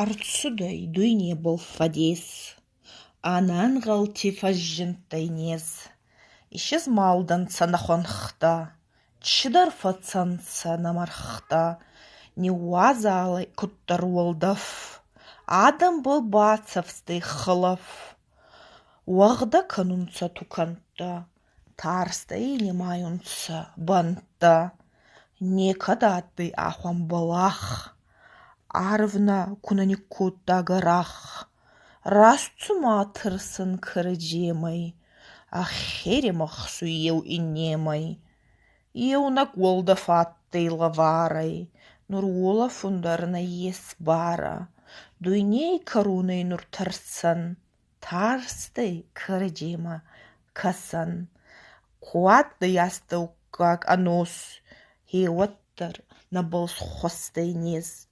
Ӕрцудӕй дуйнебӕл фӕдес, Ӕнӕнгъӕлти фӕззиндтӕй нез. Исӕзмалдӕнцӕ нӕ хуӕнхтӕ, Чидӕр фӕцӕнцӕ нӕ мӕргътӕ, Ниууазал ӕй куддӕр уӕлдӕф, Адӕмбӕл бацӕфстӕй хӕлӕф. Уӕгъдӕ кӕнунцӕ тукӕнттӕ, Тарстӕй нимайунцӕ бӕнттӕ. Некӕд адтӕй ахуӕн бӕлах, Арв нӕ ку нӕ никкодта гӕрах. Раст цума тӕрсӕн кӕрӕдземӕй, Ӕхе римӕхсуй еу иннемӕй. Еунӕг уӕлдӕф адтӕй лӕварӕй, Нур уолӕфун дӕр нӕййес барӕ. Дуйней кӕронӕй нур тӕрсӕн, Тарстӕй кӕрӕдземӕ кӕсӕн. Ку адтӕй астӕуккаг ӕнос, Гье уӕддӕр нӕбӕл схуӕстӕй нез.